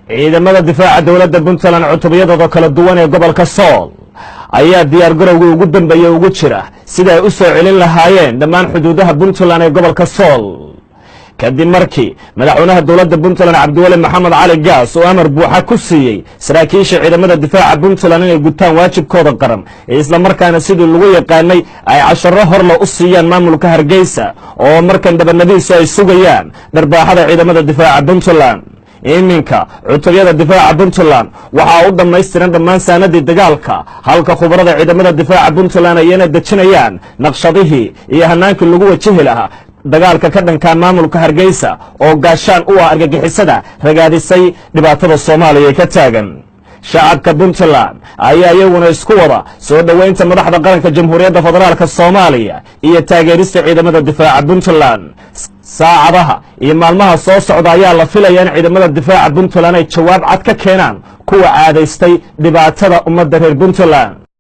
Ciidamada difaaca dowladda Puntland cutubiyadooda kala duwan ee gobolka Sool ayaa diyaar garowgii ugu dambeeyey ugu jira sida ay u soo celin lahaayeen dhammaan xuduudaha Puntland ee gobolka Sool, kadib markii madaxweynaha dowladda Puntland Cabdiweli Maxamed Cali Gaas oo amar buuxa ku siiyey saraakiisha ciidamada difaaca Puntland inay gutaan waajibkooda qaran ee islamarkaana sidii lagu yaqaanay ay casharo horle u siiyaan maamulka Hargeysa, oo markan dhabanadiisu ay sugayaan dharbaaxada ciidamada difaaca Puntland. Iminka cutubyada difaaca Puntland waxaa u dhammaystiran dhammaan saanadii dagaalka, halka khubarada ciidamada difaaca Puntland ayana dejinayaan naqshadihii iyo hanaankii lagu wajihi lahaa dagaalka ka dhankaa maamulka Hargeysa oo gaashaan u ah argagixisada ragaadisay dhibaatada Soomaaliya ka taagan. Shacabka Puntland ayaa iyaguna isku wada soo dhoweynta madaxda qaranka Jamhuuriyadda Federaalka Soomaaliya iyo taageerista ciidamada difaaca Puntland. Saacadaha iyo maalmaha soo socda ayaa la filaya in ciidamada difaaca Puntland ay jawaab cad ka keenaan kuwa caadaystay dhibaatada ummadda reer Puntland.